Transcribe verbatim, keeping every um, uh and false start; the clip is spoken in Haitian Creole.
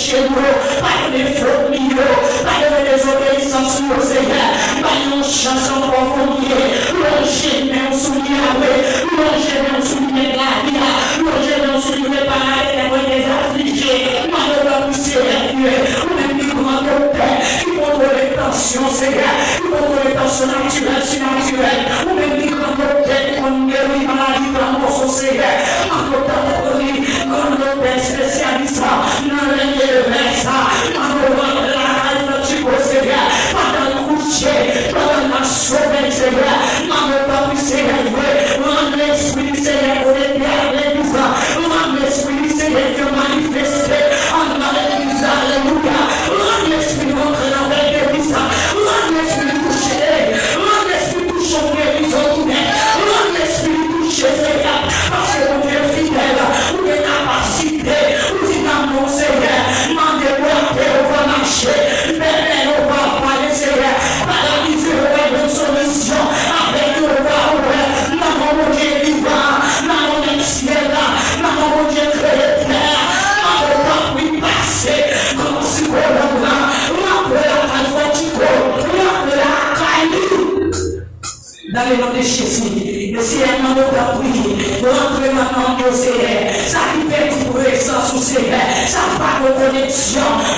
peche li yo, padone fot li yo, padone dezobeyisans li yo, Senyè. Ba li yon chans ankò, Bondye. Lonje men w sou li, Yahweh. Lonje men w sou li, Mèt lavi a. Lonje men w sou li, Reparatè des affligés. Mande w tanpri, Senyè Dye, ou menm ki gran doktè, ki kontwole tansyon, Senyè, ki kontwole tansyon natirèl, sinatirèl, ou menm ki gran doktè, ki konn geri maladi pa moso, Senyè. Mande w tanpri, gran doktè, espesyalis nan lè nervè sa, mande w rantre lakay Frantchiko, Senyè, pandan l kouche, pandan l nan somèy, Senyè, mande w tanpri, Senyè Dye, rann lespri li, Senyè, konekte ak legliz la, rann lespri li, Senyè Dye, manifeste anndan legliz la, alelouya, rann lespri li rantre nan vèy legliz la, rann lespri li touche, rann lespri li touche yon legliz, yon tounen, rann lespri li touche, Senyè, paske Bondye fidèl, ou gen kapasite. Ou di nan non, Senyè, mande pou atè yo va mache, bèbè yo va pale, Senyè, paralize yo va jwenn solisyon, avèg yo va wè, nan non Bondye vivan, nan non Mèt syèl la, nan non Bondye kreye tè a, mande w tanpri pase, pran sikològ la, rantre lakay Frantchiko, rantre lakay li. Dans le nom de Jésus, le Seigneur, mande w tanpri, rantre nan nanm yo, Senyè. Sa ki pèdi prezans ou, Senyè. Sa pa gen koneksyon.